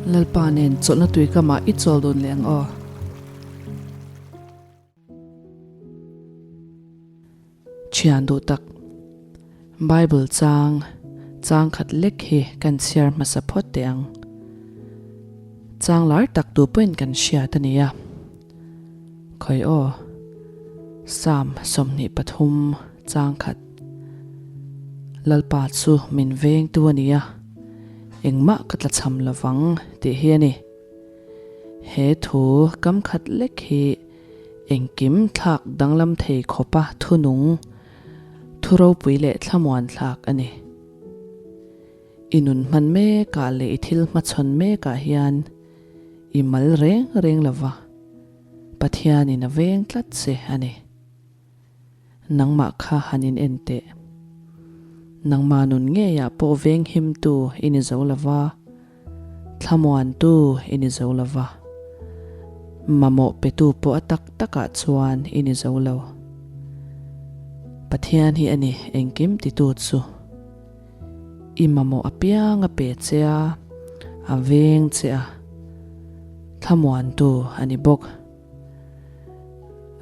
Lalpa nen chawlhna tuikamah i chawl dun leh ang aw. Thian duh tak, Bible chang chang khat lek hi kan chhiar hmasa phawt teh ang. Chang lar tak tu pawhin kan hriat a nia. Khawi aw, Psalm 23 chang khat. Lalpa chu min vengtu a nia, engmah ka tlachham lovang tih hi a ni. He thu kam khat lek hi engkim thlak danglam thei khawpa thunung, thu ropui leh thlamuan thlak a ni. I nun hman mekah leh i thil hmachhawn mekah hian i mal reng reng lova, Pathianin a veng tlat che a ni. Nangmah kha han in en teh. Nangmah nun ngeiah pawh venghimtu i ni zo lova, thlamuantu i ni zo lova, mamawh petu pawh a tak takah chuan i ni zo lo. Pathian hi a ni engkim titu chu. I mamawh apiang a pe che a, a veng che a, thlamuantu a ni bawk.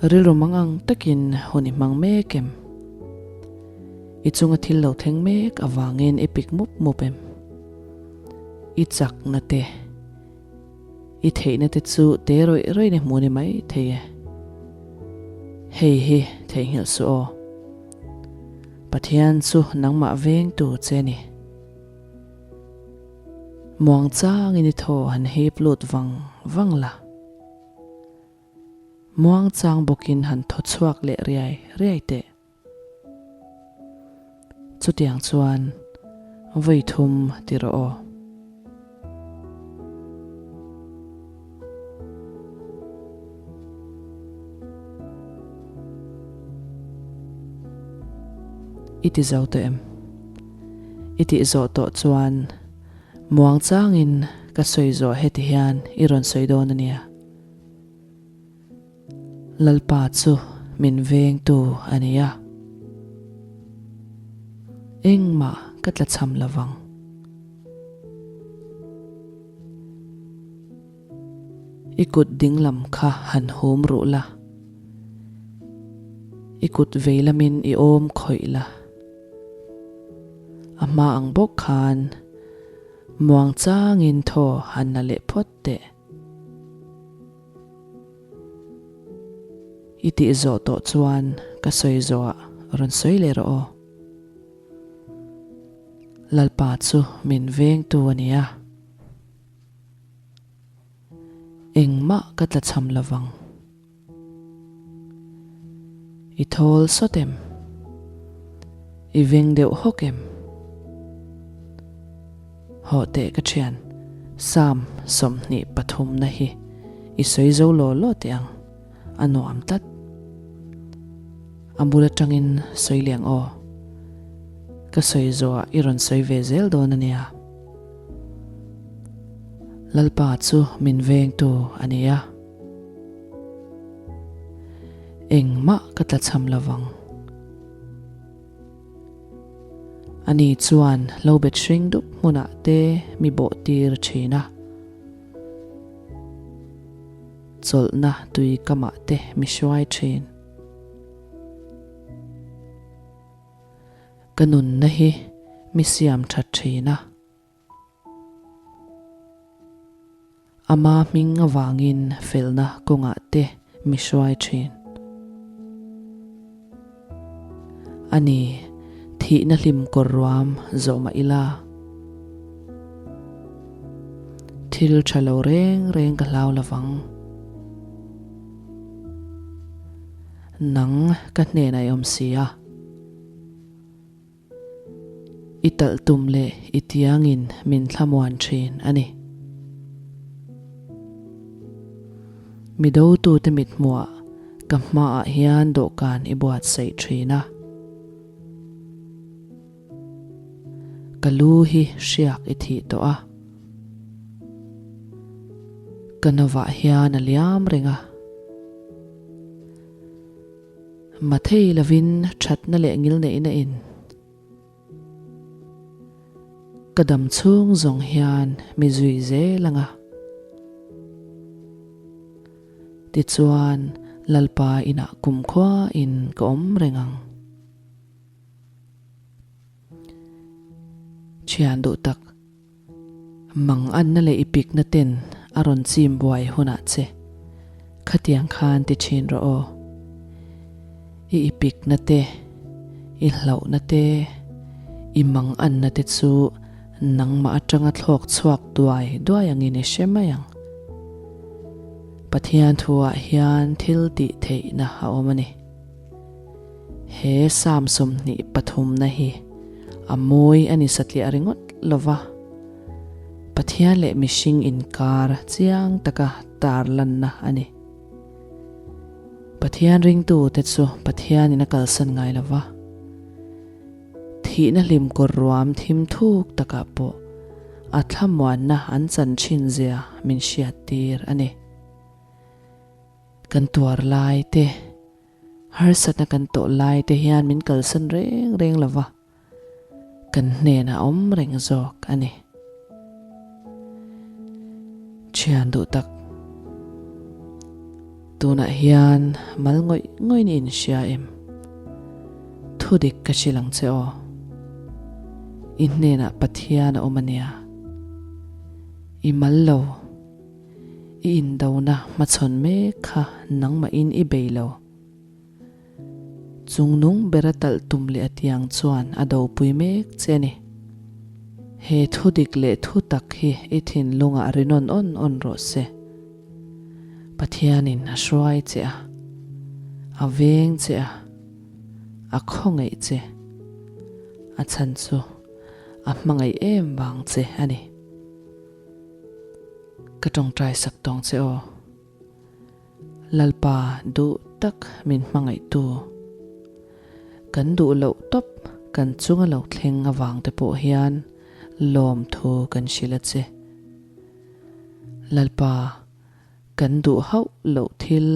Rilru mang ang takin hun i hmang mek em? I chunga thil lo thleng mek avangin i pik mup mup em? I chakna te, i theihna te chu te rawih rawih ni hmuh ni mai thei e. Hei hi theihnghilh suh aw. Pathian chu nangmah vengtu che ni. Muangchangin i thaw han hip lut vang vang la. Muangchang bawkin han thaw chhuak leh riai riai teh. Chutiang chuan vawi thum ti rawh aw. I ti zo tawh em? I tih zawh tawh chuan muangchangin ka sawi zawh heti hian i rawn sawi dawn a nia. Lalpa chu min vengtu a ni a, engmah ka tlachham lovang. I kut dinglam kha han hum ruh la, i kut veilamin i awm khawih la. A hma ang bawk khan muangchangin thaw han la leh phawt teh. I tih zawh tawh chuan ka sawi zawhah rawn sawi leh rawh aw. Lalpa chu min vengtu a ni a. Engmah ka tlachham lovang. I thawl sawt em? I veng deuh hawk em? Hawh teh ka thian, Psalm 23 na hi i sawi zo law law teh ang, a nuam tlat. A bul atangin sawi leh ang aw. Ka sawi zawhah i rawn sawi ve zel dawn a nia. Lalpa chu min vengtu a ni a. Engmah ka tlachham lovang. Ani chuan lo bet hring dup hmunah te mi bawh tir thin a. Chawlhna tui kamah te mi hruai thin. Ka nunna hi mi siam that thin a. Ama hming avangin felna kawngah te mi hruai thin. A ni, thihna hlim kawr ruam zawh mah ila. Thil tha lo reng reng ka hlau lovang. Nang ka hnenah i awm si a. I talh tum leh i tiangin min thlamuan thin a ni. Mi dotute mithmuah ka hmaah hian dawhkan i buatsaih thin a. Ka lu hi hriak i thih tawh a. Ka novah hian a liam reng a. Mathei lovin thatna leh ngilneihna in. Ka dam chhung zawng hian mi zui zel ang a. Tichuan, Lalpa inah kumkhua in ka awm reng ang. Thian duh tak, mang anna leh i pikna ten a rawn chim buai hunah che khatiang khan ti thin rawh aw. I i pikna te, i hlauhna te, i mang anna te chu nangmah atanga thlawk chhuak duai duai angin i hre mai ang. Pathian thuah hian thil tih theihna a awm a ni. He Psalm 23 na hi a mawi a ni satliah ringawt lo va, Pathian leh mihring inkar chiang taka tarlanna a ni. Pathian ringtute chu Pathianin a kalsan ngai lo va, thihna hlim kawr ruam thim thuk takah pawh a thlamuanna an chan thin zia min hriattir a ni. Kan tuar lai te, harsatna kan tawh lai te hian min kalsan reng reng lo va, kan hnenah awm reng zawk a ni. Thian duh tak, tunah hian mal ngawih ngawih ni in hria em? Thudik ka hrilh ang che aw. I hnenah Pathian a awm a nia. I mal lo. I indona hmachhawn mek kha nangmahin i bei lo. Chungnung bera talh tum leh a tiang chuan a dopui mek che a ni. He thudik leh thu tak hi i thinlungah ri nawn awn awn rawh se. Pathianin a hruai che a, a veng che a, a khawngaih che. A chhan chu a hmangaih em vang che a ni. Ka tawngtai sak tawng che aw. Lalpa duh tak min hmangaihtu. Kan duh loh tawp kan chunga lo thleng avang te pawh hian lawmthu kan hrilh a che. Lalpa kan duh hauh loh thil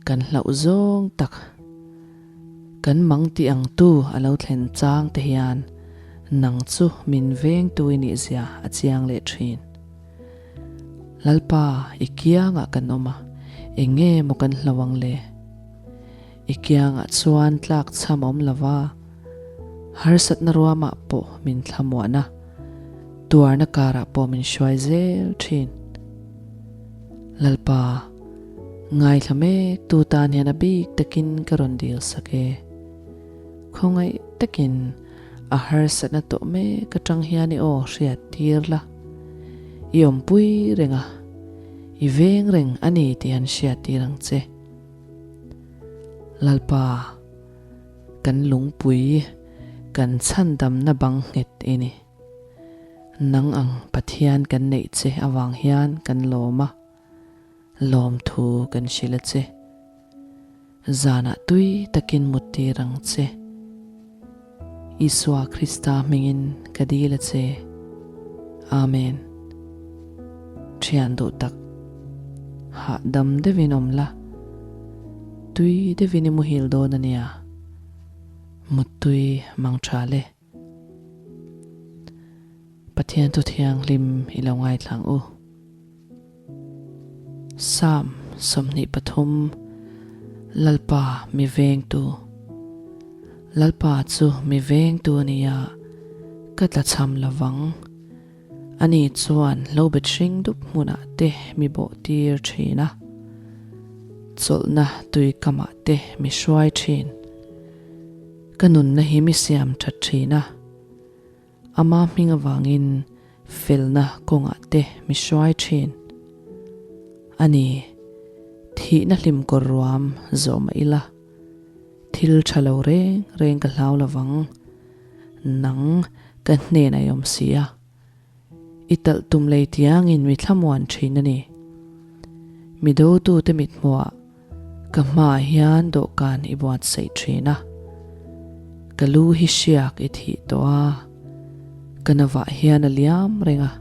kan hlauh zawng tak kan mang tih ang tu a lo thlen chang te hian nang chu min vengtu i nih zia a chiang leh thin. Lalpa i kiangah kan awm a, eng nge maw kan hlo ang le? I kiangah chuan tlak chham awm lo va, harsatna ruamah pawh min thlamuahna, tuarna karah pawh min hruai zel thin. Lalpa, ngaithla mek tu tan hian a bik takin ka rawn dil sak e. Khawngaih takin a harsatna tawh mek atang hian i aw hriat tir la. I awmpui reng a, i veng reng a ni tih an hriat tir ang che. Lalpa, kan lungpui, kan chhandamna bang nghet i ni. Nang ang Pathian kan neih che avang hian kan lawm a, lawmthu kan hrilh a che. Zanah tui takin mut tir ang che. Isua Krista hmingin ka dil a che. Amen. Thian duh tak, hahdam deuhin awm la, tui deuhin i muhil dawn a nia. Muttui mang tha le. Pathian thu thianghlim i lo ngaithlang u. Psalm 23 Lalpa mi vengtu Lalpa chu mi vengtu a nia, ka tlachham lovang. Ani chuan lo bet hring dup hmunah te mi bawh tir thin a, chawlhna tui kamah te mi hruai thin. Ka nunna hi mi siam that thin a, ama hming avangin felna kawngah te mi hruai thin. A ni, thihna hlim kawr ruam zawh mah ila, thil tha lo reng reng ka hlau lovang, nang ka hnenah i awm si a. I talh tum lei tiangin mi thlamuan thin a ni. Mi dotute mithmuah ka hmaah hian dawhkan i buatsaih thin a. Ka lu hi hriak i thih tawh a, ka navah hian a liam reng a.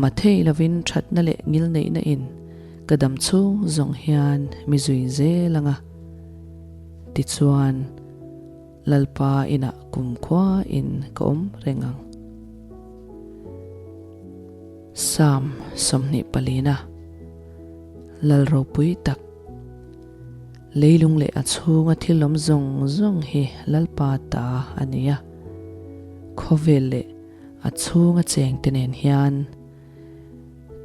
Mathei lovin thatna leh ngilneihna in ka dam chhung zawng hian mi zui zel ang a. Tichuan. Lalpa inah kumkhua in ka awm reng ang. Psalm 24 Lal ropui tak Leilung leh a chhunga thil awm zawng zawng hi Lalpa ta a ni a, khawvel leh a chhunga chengte nen hian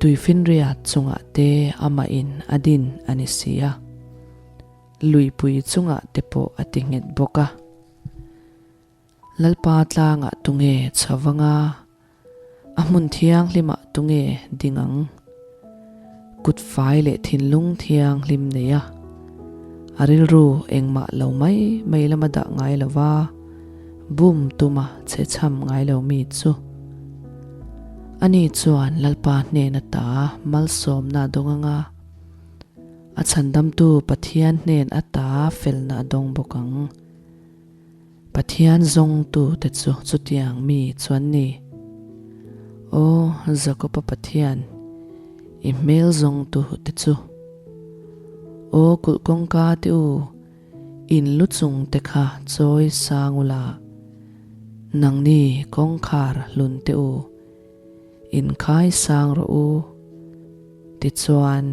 tuifinriat chungah te amahin a din a ni si a, luipui chungah te pawh a ti nghet bawk a. Lalpa tlangah tunge chho vanga a hmun thianghlimah tunge ding ang? Kut fai leh thinlung thianghlim nei a, a rilru engmah lo mai mai lama dah ngai lova bum tuma chhe chham ngai lo mi chu. Ani chuan Lalpa hnen ata malsawmna a dawng anga a chhandamtu Pathian hnen ata felna a dawng bawk ang. Pathian zawngtute chu chutiang mi chuan ni. Aw Jakoba Pathian, i hmel zawngtute chu. Aw kulh kawngka te u, in lu chungte kha chawi sang ula, nangni kawngkhar hlun te u, in khai sang rawh u. Tichuan,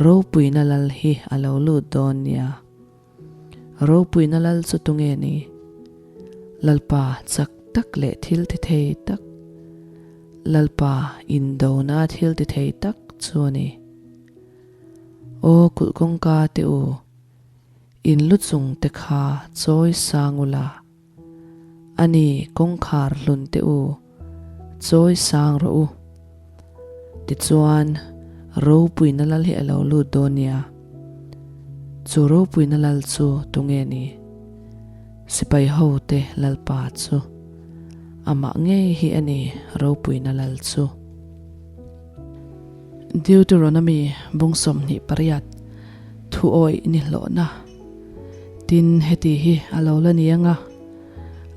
ropuina lal hi a lo lut dawn nia. Ropuina lal chu tunge ni? Lalpa chak tak leh thil ti thei tak, Lalpa indona thil ti thei tak chu a ni. Aw kulh kawngka te u, in lu chung te kha chawi sang ula, a ni kawngkhar hlun te u, chawi sang rawh u. Tichuan, ropuina lal hi a lo lut dawn nia. Chu ropuina lal chu tunge ni? Sipai hote Lalpa chu. Amah ngei hi a ni ropuina lal chu. Deuteronomy bung 28 Thuawih ni hlawhna. Tin, heti hi a lo la ni ang a,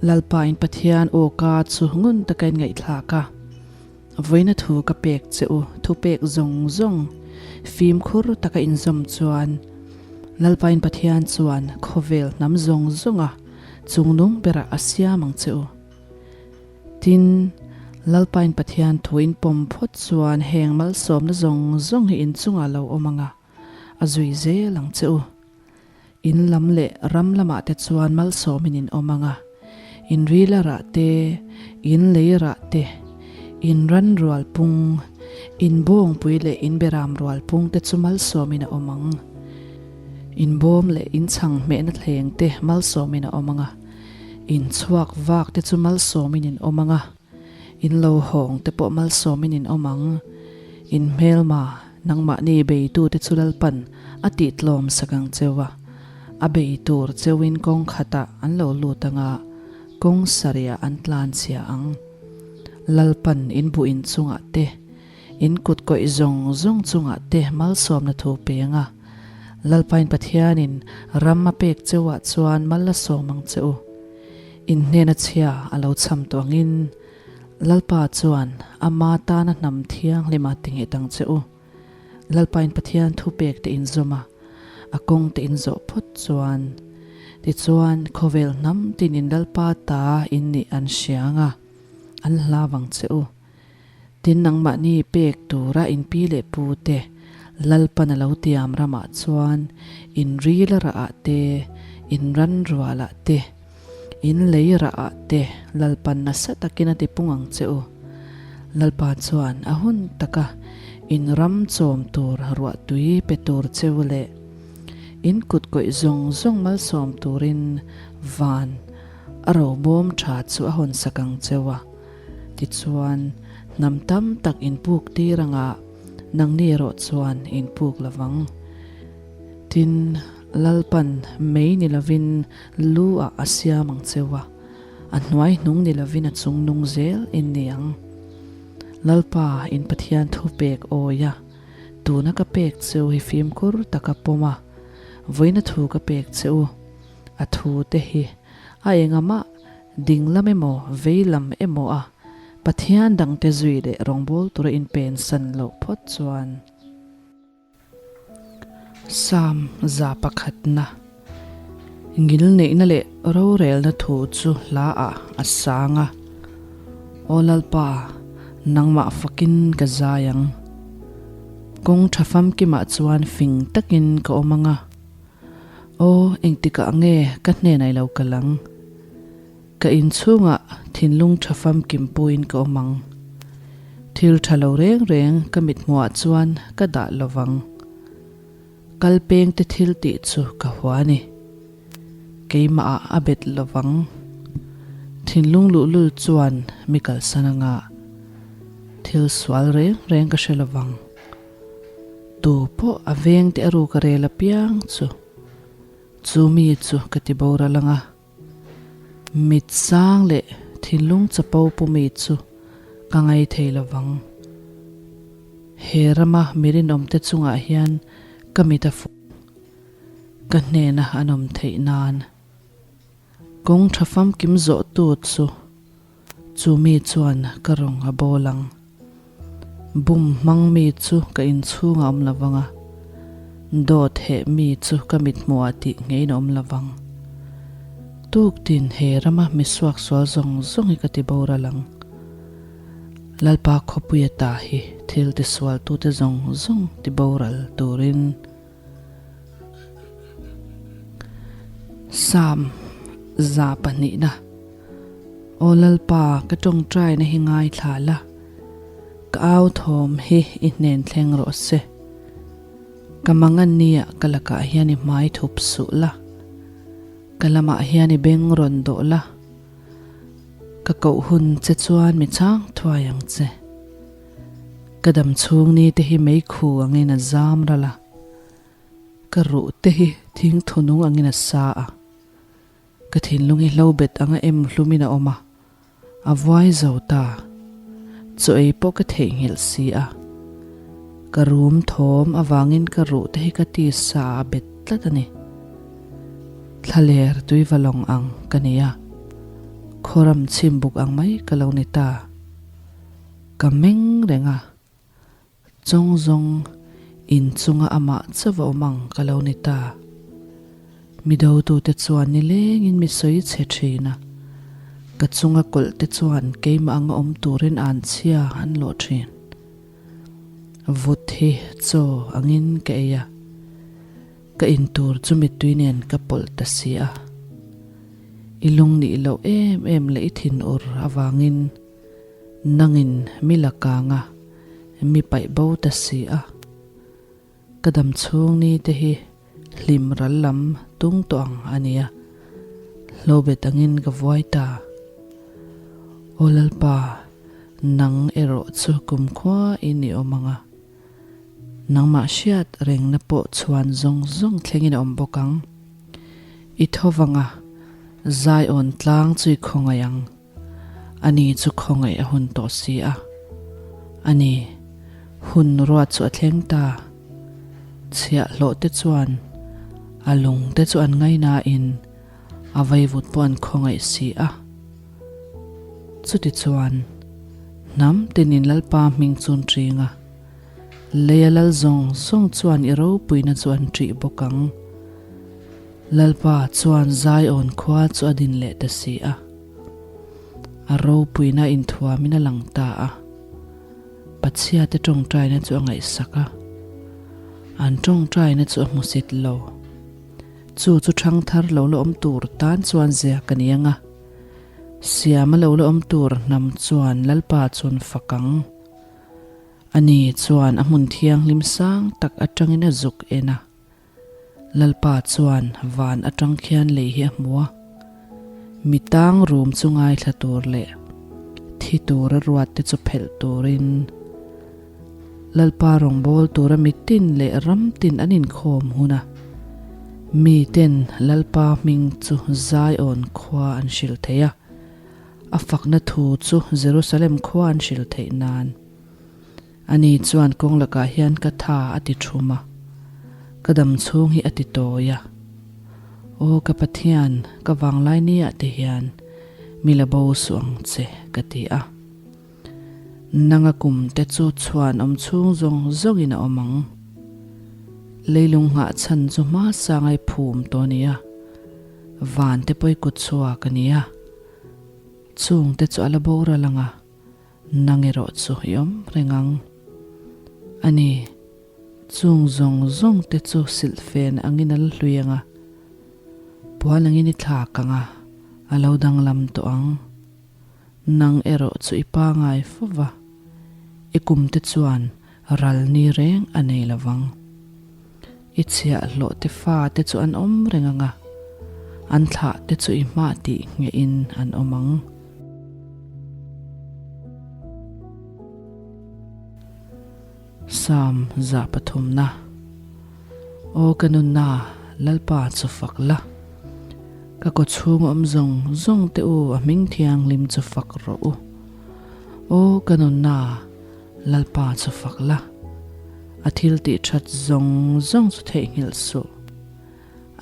Lalpa in Pathian aw ka chu ngun taka in ngaihthlak a. Vawiina thu ka pek che u, thupek zawng zawng fimkhur taka inzawm chuan Lalpain Pathian chuan khawvel hnam zawng zawnga chungnung berah a siam ang che u. Tin, Lalpain Pathian thu in pawm phawt chuan heng malsawmna zawng zawng hi inchungah lo awm ang a, a zui zel ang che u. In lam leh ram lamah te chuan malsawmin in awm ang a, in rila rah te, in lei rah te, in ran rual pung, in bawngpui leh in beram rual pung te chu malsawmin a awm ang. In bawm leh in chhang hmehna thleng te malsawmin a awm ang a, in chhuak vak te chu malsawmin in awm ang a. In lo hawng te pawh malsawmin in awm ang. In hmelma, nangmahni beitute chu Lalpan a tihtlawm sak ang cheu a. A bei tur cheuin kawng khatah an lo lut ang a, kawng sarihah an tlanchhia ang. Lalpan in buh in chungah te, in kut kawih zawng zawng chungah te malsawmna thu peng a. Lalpain Pathianin ram a pek cheuah chuan mal a sawm ang che u. In hnena chhia a lo cham tawh angin Lalpa chuan ama tana hnam thianghlima ti nghet ang che u. Lalpain Pathian thupek te inzawm a, a kawng te inzawh phawt chuan. Tichuan, khawvel hnam tinin Lalpa ta in nih an hria ang a, an hlau ang che u. Tin, nangmahni pek tura in pi leh pu te Lalpan a lo tiam ramah chuan in ril a rah ah te, in ran rual ah te, in lei rah ah te Lalpan nasa takin a tipung ang che u. Lalpa chuan a hun taka in ram chawm tur ruahtui pe tur che u leh in kut kawih zawng zawng malsawm turin van a robawm tha chu a hawnsak ang che u a. Tichuan, hnam tam tak inpuk tir anga nangni erawh chuan inpuk lo vang. Tin, Lalpan mei ni lovin lu ah a siam ang cheu a, a hnuai hnung ni lovin a chung nung zel in ni ang. Lalpa in Pathian thu pek awi a, tuna ka pek cheu hi fimkhur taka pawm a, vawiina thu ka pek che u, a thu te hi a engamah Ding lam emaw, vei lam emaw a Pathian dangte zui leh rawngbâwl tura inpensan loh phawt chuan. Psalm 100 na Ngilneihna leh rorelna thu chu hla ah a sang a. Aw Lalpa, Nangmah fakin ka zai ang. Kawng tha famkimah chuan fing takin ka awm ang a. Aw, engtikah nge ka hnenah i lo kal ang? Ka inchhungah thinlung tha famkim puiin ka awm ang. Thil tha lo reng reng ka mithmuhah chuan ka dah lo vang. Kal pengte thil tih chu ka hua a ni. Keimahah a bet lo vang. Thinlung luhlul chuan mi kalsan anga thil sual reng reng ka hre lo vang. Tu pawh a vengte a ruk a rel apiang chu chu mi chu ka ti boral anga. Mit sang leh thinlung chapo pu mi chu ka ngai thei lo vang. He rama mi rinawmte chungah hian ka mit a fuh. Ka hnena an awm theih nan. Kawng tha famkim zawh tu chu chu mi chuan ka rawng a bawl ang. Bum hmang mi chu ka inchhung a awm lo vang a, dawt heh mi chu ka mithmuhah tih ngeiin a awm lo vang. Tuktin he rama mi suaksual zawng zawng hi ka ti boral ang. Lalpa khawpuia ta hi thil tisualtute zawng zawng ti boral turin. Psalm 200na Aw Lalpa, ka tawngtaina hi ngaithla la, ka au thawm hi i hnen thleng rawh se. Ka mangan nia ka lakah hian i hmai thup suh la, ka lamah hian i beng rawn dawh la, ka koh hun che chuan mi chhang thuai ang che. Ka dam chhung ni te hi meikhu angin a zam ral a, ka ruh te hi thing thunung angin a sa a, ka thinlung hi hlo bet anga em hlumin a awm a, a vuai zo ta. Chaw ei pawh ka theihnghilh si a, ka rum thawm avangin ka ruh te hi ka tisa a bet tlat a ni. Thlaler tuiva lawng ang ka ni a, khawram chhim buk ang mai ka lo ni ta. Ka meng reng a, chawng zawng in chunga amah chauh a awm ang ka lo ni ta. Mi dotute chuan nilengin mi sawi chhe thin a, ka chunga kawlh te chuan keimah anga awm turin an chhia an lawh thin. Vut hi chaw angin ka ei a, ka in tur chu mittui nen ka pawlh ta si a. I lung nih loh em em leh i thinur avangin Nangin mi la kang a, mi paih bo ta si a. Ka dam chhung ni te hi hlim ral lam tung tawh ang a nia. Hlobet angin ka vuai ta. Aw Lalpa, nang erawh chu kumkhua in i awm ang a. Nangmah hriat rengna pawh chhuan zawng zawng thlengin a awm bawk ang. I tho vang a, Zion tlang chu i khawngaih ang. Ani chu khawngaih a hun tawh si a. Ani, hun ruat chu a thleng ta. Chhiahhlawh te chuan a lung te chu an ngainain a vaivut pawh an khawngaih si a. Chutichuan, hnam tinin Lalpa hming chu an ṭing a, leia lal zawng zawng chuan i ropuina chu an ṭih bawk ang. Lalpa chuan Zion khua chu a din leh ta si a. A ropuina inthuamin a lang ta a. Pathiate tawngtaina chu a ngaihsak a. An tawngtaina chu a hmusit lo. Chu chu thangthar lo la awm tur tan chuan ziak a ni ang a. Siama lo la awm tur hnam chuan Lalpa chuan fak ang. Ani chuan a hmun thianghlim sang tak atangin a zuk en a. Lalpa chuan van atang khian lei hi a hmu a, mi tang rum chu ngaithla tur leh thi tura ruat te chu phelh turin Lalpa rawngbâwl tura mitin leh ram tin an inkhawm hun a, miten Lalpa hming chu Zion khua an hrilh thei a, a fakna thu chu Jerusalem khua an hrilh theih nan. Ani chuan kawng lakah hian ka tha a ti thum a, ka dam chhung hi a ti tawi a. Aw ka Pathian, ka vanglai niah te hian mi la bo suh ang che, ka ti a. Nanga kum te chu chhuan awm chhung zawng zawngin a awm ang. Leilung nghah chhan chu hma sangai phum tawh a ni a, van te pawi kut chhuak a ni a. Chung te chu a la boral ang a. Nang erawh chu i awm reng ang. A ni, chung zawng zawng te chu silhfen angin a la hlui ang a, puan angin i thlak ang a, a lo danglam tawh ang. Nang erawh chu i pangai fo va, i kum te chuan ral ni reng a nei lo vang. I chhiahhlawh te fa te chu an awm reng ang a, an thlah te chu i hmah tih nghehin an awm ang. Psalm 103na Aw ka nunna, Lalpa chu fak la. Ka kaw chhung awm zawng zawng te u a hming thianghlim chu fak rawh u. Aw ka nunna, Lalpa chu fak la. A thil tih that zawng zawng chu theihnghilh suh.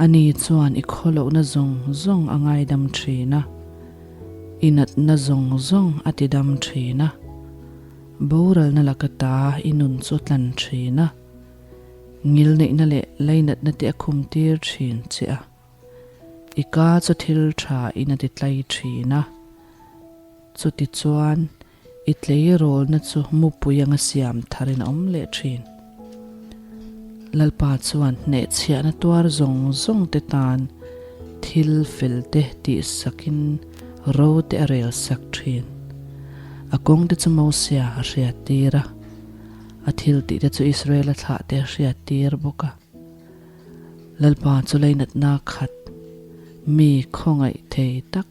Ani chuan i khawlohna zawng zawng a ngaidam thin a, i natna zawng zawng a tidam thin a, boralna laka ta i nun chu a tlan thin a, ngilneihna leh lainatna te a khumtir thin che a, i ka chu thil tha in a titlai thin a. Chutichuan, I tleirawlna chu mupui anga siam tharin a awm leh thin. Lalpa chuan hnehchhiahna tuar zawng zawng te tan thil fel te tihsakin ro te a rel sak thin. A kawng te chu Mosia a hriattir a, a thil tih te chu Israela thlah te a hriattir bawk a. Lalpa chu leinatna khat mi khawngaih thei tak.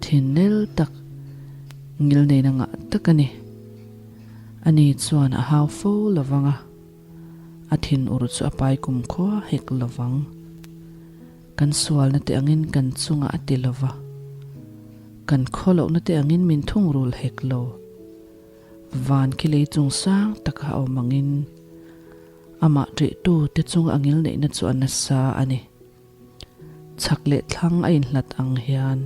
Thinnel tak, ngilneina ngah tak a ni. Ani chuan a hau fo lo vang a, a thinur chu a pai kumkhua hek lo vang. Kan sualna te angin kan chungah a ti lo va, kan khawlohna te angin min thungrul hek lo. Van khi lei chung sang taka a awm angin amah ṭihtu te chunga a ngilneihna chu a nasa a ni. Chhak leh thlang a inhlat ang hian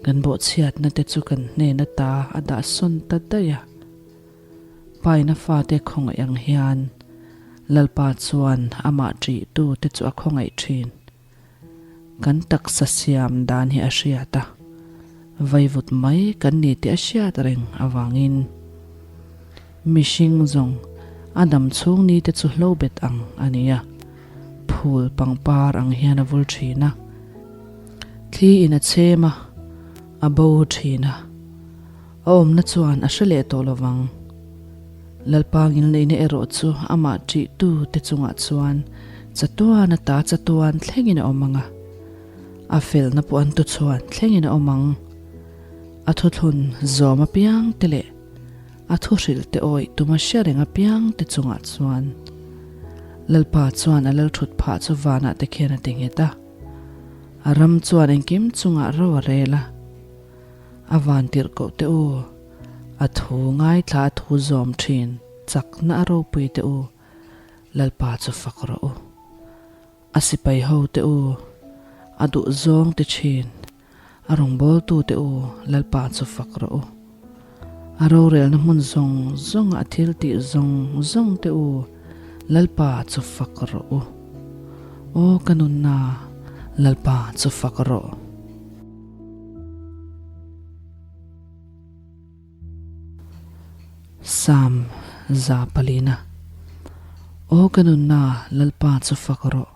kan bawhchhiatna te chu kan hnen ata a dah sawn ta daih a. Paina fate khawngaih ang hian Lalpa chuan amah ṭihtu te chu a khawngaih ṭhin. Kan taksa siam dan hi a hriat a, vaivut mai kan ni tih a hriat reng avangin mihring zawng a dam chhung ni te chu hlobet ang a ni a. Phul pangpar ang hian a vul thin a, thli in a chhem a, a bo thin a, a awmna chuan a hre leh tawh lovang. Lalpa ngilneihna erawh chu amah ṭihtu te chungah chuan chatuan ata chatuan thlengin a awm ang a, a felna pawh an tuchhuan thlengin a awm ang. A thuthlun zawm apiang te leh A thuhrilh te awih tuma hre reng apiang te chungah chuan Lalpa chuan a lal thut phah chu vanah te khian a ti nghet a. A ram chuan engkim chungah ro a rel a. A van tirhkoh te u, a thu ngaithla a thu zawm thin chakna a ropui te u, Lalpa chu fak rawh u. A sipai ho te u, a duh zawng ti thin A rawngbawltute u, Lalpa chu fak rawh u. A rorelna hmun zawng zawnga a thil tih zawng zawng te u, Lalpa chu fak rawh u. Aw ka nunna, Lalpa chu fak rawh. Psalm 400. Aw ka nunna, Lalpa chu fak rawh.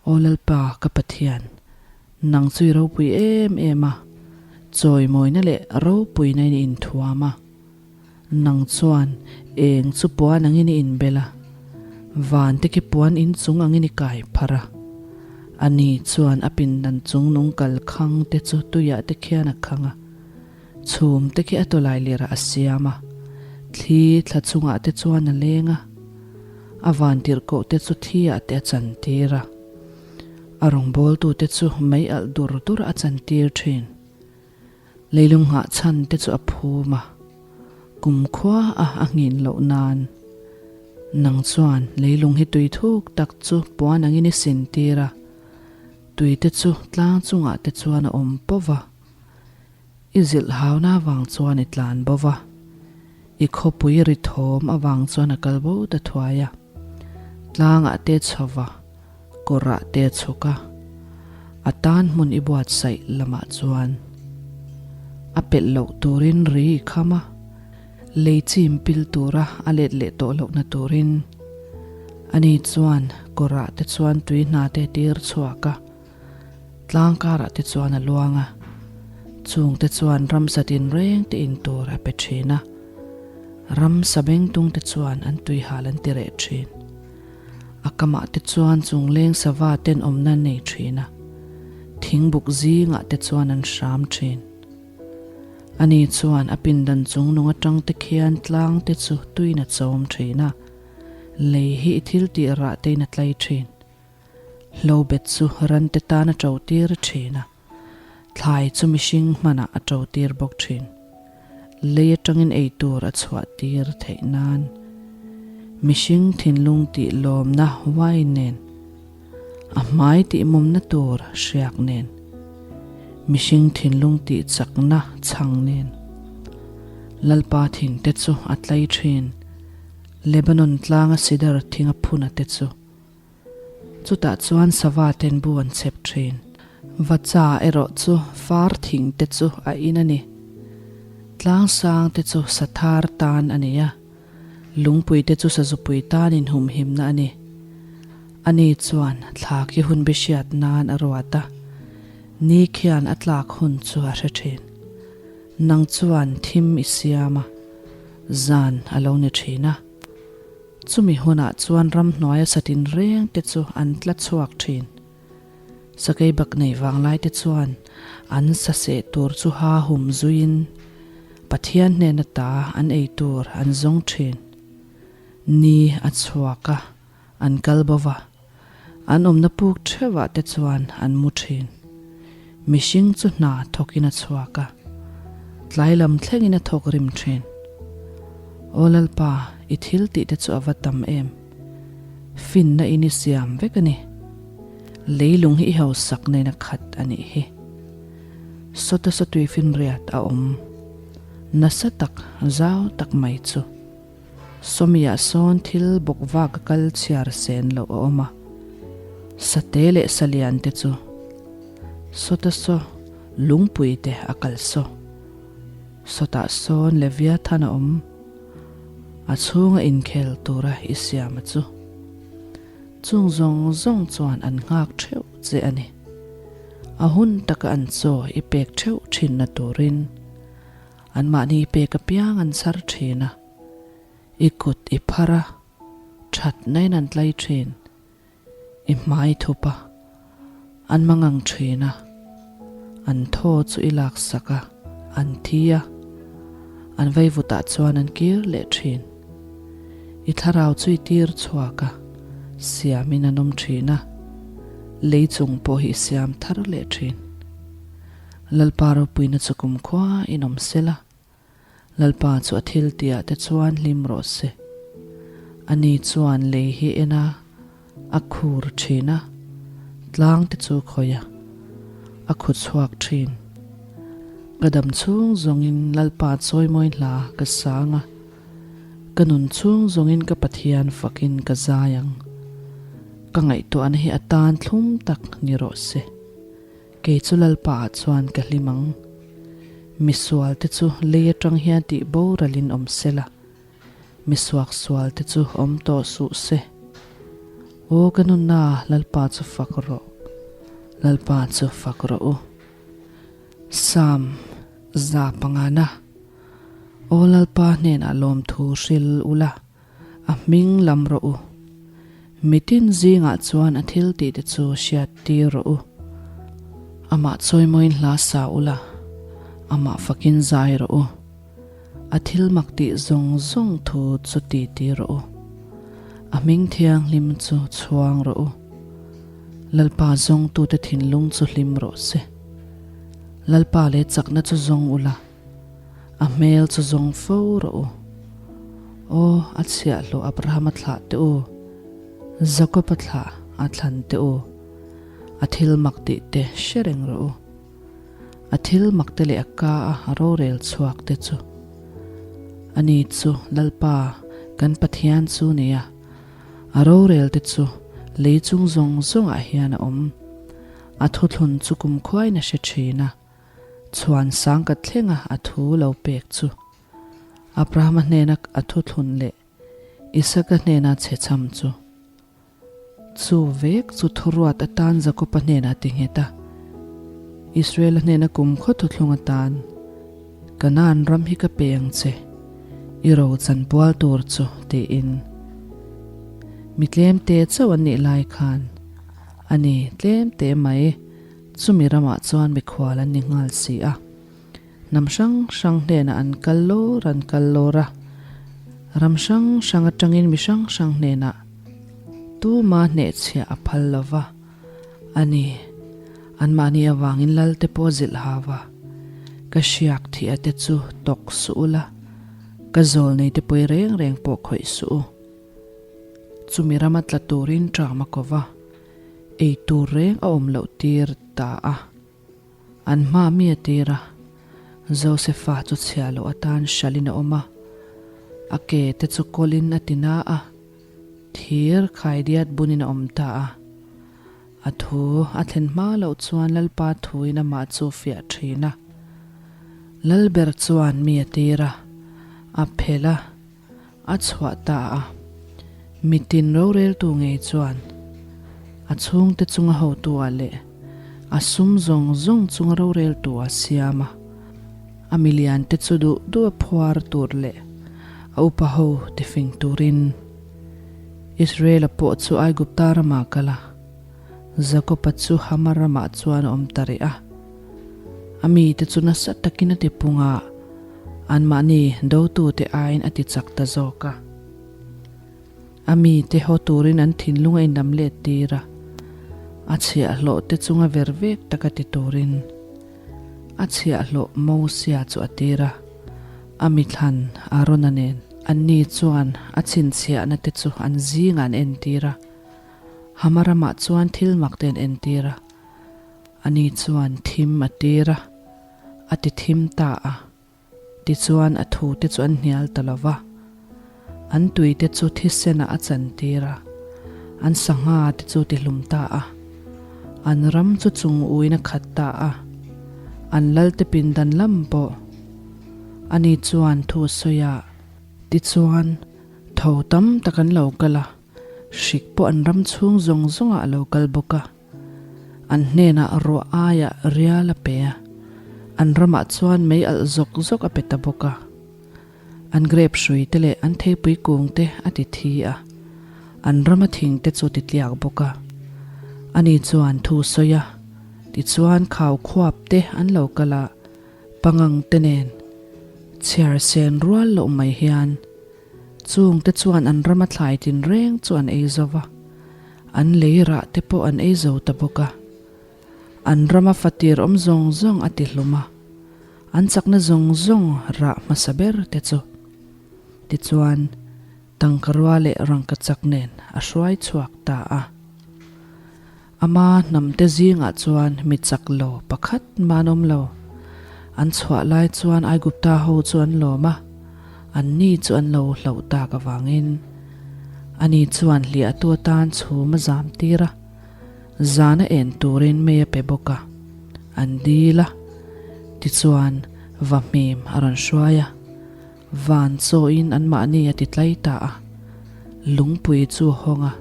Aw Lalpa ka Pathian, nang chu i ropui em em a, chawimawina leh ropuina in i inthuam a. Nang chuan eng chu puan angin i inbel a, van te khi puan inchung angin i kai phar a. Ani chuan a pindan chung nung kal khang te chu tuiah te khian a khang a, chhum te khi a tawlai lirah a siam a, thli thla chungah te chuan a leng a. A vantirhkoh te chu thi ah te a chantir a, a rawngbawltu te chu mei alh dur dur a chantir thin. Leilung nghah chhan te chu a phum a, kumkhua a a nghin loh nan. Nang chuan leilung hi tui thuk tak chu puan angin i sintir a, tui te chu tlang chungah te chuan a awm pawh va. I zilh hauna avang chuan i tlan bo va, i khawpui ri thawm avang chuan a kal bo ta thuai a. Tlangah te chho va, kawrah te chhuk a, a tan hmun i buatsaih lamah chuan. A pelh loh turin ri i kham a, lei chim pil tura a let leh tawh lohna turin. Ani chuan kawrah te chuan tui hna te tir chhuak a, tlang karah te chuan a luang a, chung te chuan ramsa tinreng te in tur a pe thin a, ramsa bengtung te chuan an tui hal an ti reh thin. A kamah te chuan chungleng sava ten awmna an nei thin a, thingbuk zingah te chuan an hram thin. Ani chuan a pindan chung nung atang te khian tlang te chu tuin a chawm thin a, lei hi i thil tih rah tein a tlai thin. Hlobet chu ran te tan a to tir thin a. Thlai chu mihring hmanah a to tir bawk thin. Lei atangin ei tur a chhuah tir theih nan mihring thinlung tih lawmna wine nen, a hmai tih mawmna tur hriak nen, mihring thinlung tih chakna chhang nen Lalpa thing te chu a tlai thin. Lebanon tlanga sidar thing a phuna te chu. Chutah chuan sava ten bu an chhep thin. Vacha erawh chu far thing te chu a in a ni. Tlang sang te chu sathar tan a ni a, lungpui te chu sazupui tan inhumhimna a ni. Ani chuan thla khi hun bi hriat nan a ruat a, ni khian a tlak hun chu a hre thin. Nang chuan thim i siam a, zan a lo ni thin a. Chumi hunah chuan ramhnuaia satin reng te chu an tla chhuak thin. Sakei bak nei vanglai te chuan an sa seh tur chu ha hum zuiin Pathian hnena ta an ei tur an zawng thin. Ni a chhuak a, an kal bo va, an awmna puk theuhah te chuan an mu thin. Mihring chu hna thawkin a chhuak a, tlai lam thlengin a thawk rim thin. Aw Lalpa, i thil tih te chu a va tam em? Finna in i siam vek a ni. Leilung hi i hausak nen a khat a nih hi. Sawta sawtui finriat a awm nasa tak, zau tak mai chu. Sawmiah sawn thil bawk vak a kal chhiar sen loh a awm a, sate leh salian te chu sawta saw lungpui te a kal saw. Sawtah sawn Leviathan a awm, a chhunga inkhel tura i siam a chu. Chung zawng zawng chuan an nghak theuh che a ni. A hun taka an chaw i pek theuh thinna turin. Anmahni pek apiang an chhar thin a, i kut i phar a, thatna in an tlai thin, i hmai thup a, an mangang thin a, an thaw chu i laksak a, an thi a, an vaivutah chuan an kir leh thin. I thlarau chu i tir chhuak a, siamin an awm thin a, lei chung pawh hi i siam thar leh thin. Lalpa ropuina chu kumkhua in awm sela, Lalpa chu a thil tihah te chuan hlim rawh se. Ani chuan lei hi en a, a khur thin a, tlang te chu khawih a, a khu chhuak thin. Ka dam chhung zawngin Lalpa chawimawi hla ka sang a, ka nun chhung zawngin ka Pathian fakin ka zai ang. Ka ngaihtuahna hi a tan thlum tak ni rawh se. Kei chu Lalpa ah chuan ka hlim ang. Misual te chu lei atang hian tih boralin awm se la, misuak sual te chu awm tawh suh se. Aw ka nunna, Lalpa chu fak rawh, Lalpa chu fak rawh u. Psalm 500. Aw Lalpa hnenah lawmthu hril ula. A hming lam rawh u. Mitin zingah chuan a thil tih te chu hriat tir rawh u. Amah chawimawiin hla sa ula, amah fakin zai rawh u. A thil mak tih zawng zawng thu chu ti ti rawh u. A hming thianghlim chu chhuang rawh u. Lalpa zawngtute thinlung chu hlim rawh se. Lalpa leh chakna chu zawng ula. A hmel chu zawng fo rawh u. Aw, a chhiahhlawh Abrahama thlah teh u, Jakob-a thlah a thlan teh u, a thil mak tih te hre reng rawh u. A thil mak te leh a ka a rorel chhuak te chu. Ani chu Lalpa kan Pathian chu nia, a rorel te chu lei chung zawng zawngah hian a awm. A thuthlun chu kumkhuain a hre thin a. Chhuan sang ka thleng a, a thu lo pek chu. Abrahama hnena a thuthlun leh Isaka hnena chhechham chu. Chu vek chu thuruat atan Jakoba hnenah ti nghet a, Israela hnena kumkhaw thuthlung atan, Kanaan ram hi ka pe ang che, i ro chanpual tur chu, tiin. Mi tlemte chauh an nih lai khan, a ni, tlemte mai, chumi ramah chuan mikhual an ni nghal si a. Hnam hrang hrang hnenah an kal lawr an kal lawr a, ram hrang hrang atangin mi hrang hrang hnenah tuma hnehchhiah a phal lo va, a ni, anmahni avangin Lalte pawh zilh hau va, ka hriak thih a te chu tawk suh u la, ka zawl nei te pawi reng reng pawh khawih suh u. Chumi rama tla turin ṭam a ko va, ei tur reng a awm loh tir ta a. An hma mi a tir a, Josefa chu chhia loh atan hralhin a awm a, a ke te chu kawlin a ti na a, thir khaidiat bunin a awm ta a. A thu a thlen hma loh chuan Lalpa thuin amah chu fiah thin a. Lalber chuan mi a tir a, a phelh a, A chhuah ta a, mitin roreltu ngei chuan a chhungte chunga hotu-ah leh a sum zawng zawng chunga roreltu-ah siam a, a miliante chu duh duh a phuar tur leh a upa ho tifing turin Israel-a pawh chu Aigupta ramah a kal a, Jakob-a chu Hama ramah chuan a awm ta rih a. A mite chu nasa takin a tipung a, anmahni dotute aiin a tichak ta zawk a. A mite haw turin an thinlung a inlam let tir a, a chhiahhlawh te chunga ver vek taka ti turin a chhiahhlawh Mosia chu a tir a, a mithlan Arona nen anni chuan a chhinchhiahna te chu an zingah an entir a, Hama ramah chuan thil mak te an entir a. Ani chuan thim a tir a, a ti thim ta a. Tichuan a thute chu an hnial ta lo va. An tuite chu thisenah a chantir a, an sangha te chu ti hlum ta a. An ram chu chung uin a khat ta a, an lalte pindan lam pawh. Ani chuan thu sawi a. Tichuan tho tam tak an lo kal a, hrik pawh an ram chhung zawng zawngah a lo kal bawk a. An hnenah ruah aiah rial a pe a, an ramah chuan mei alh zawk zawk a pe ta bawk a. An grape hrui te leh an theipui kung te a ti thi a, an rama thing te chu ti tliak bawk a. Ani chuan thu sawi a, tichuan khau khuap te an lo kal a, pangang te nen chhiar sen rual loh mai hian Chung te chuan an rama thlai tinreng chu an ei zo va, an lei rah te pawh an ei zo ta bawk a. An rama fatir awm zawng zawng a ti hlum a, an chakna zawng zawng rah hmasa ber te chu. Tichuan, tangkarua leh rangkachak nen a hruai chhuak ta a. Ama hnamte zingah chuan mi chak lo pakhat mah an awm lo. An chhuah lai chuan Aigupta ho chu an lawm a, anni chu an lo hlauh tak avangin ani chuan hliahtu atan chhum a zam tir a, zan a en turin mei a pe bawk a, an dil a. Tichuan, vahmim a rawn hruai a, Van chawiin anmahni a ti tlai ta a, lungpui chu a hawng a,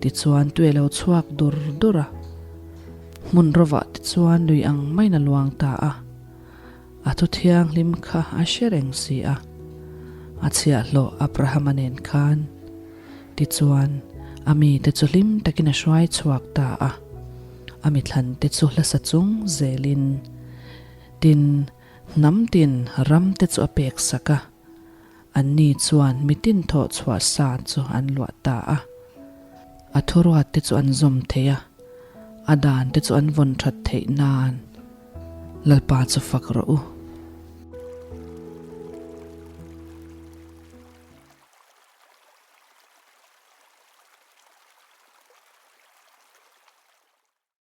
tichuan tui a lo chhuak dur dur a. Hmun rovah tichuan lui ang maiin a luang ta a, a thu thianghlim kha a hre reng si a, a chhiahhlawh Abrahama nen khan. Tichuan, a mite chu hlim takin a hruai chhuak ta a, a mithlante chu hlasa chung zelin, tin, Hnam tin ram te chu a pek sak a, anni chuan mitin thawh chhuah sa chu an luah ta a. A thuruat te chu an zawm thei a, a dan te chu an vawn that theih nan. Lalpa chu fak rawh u.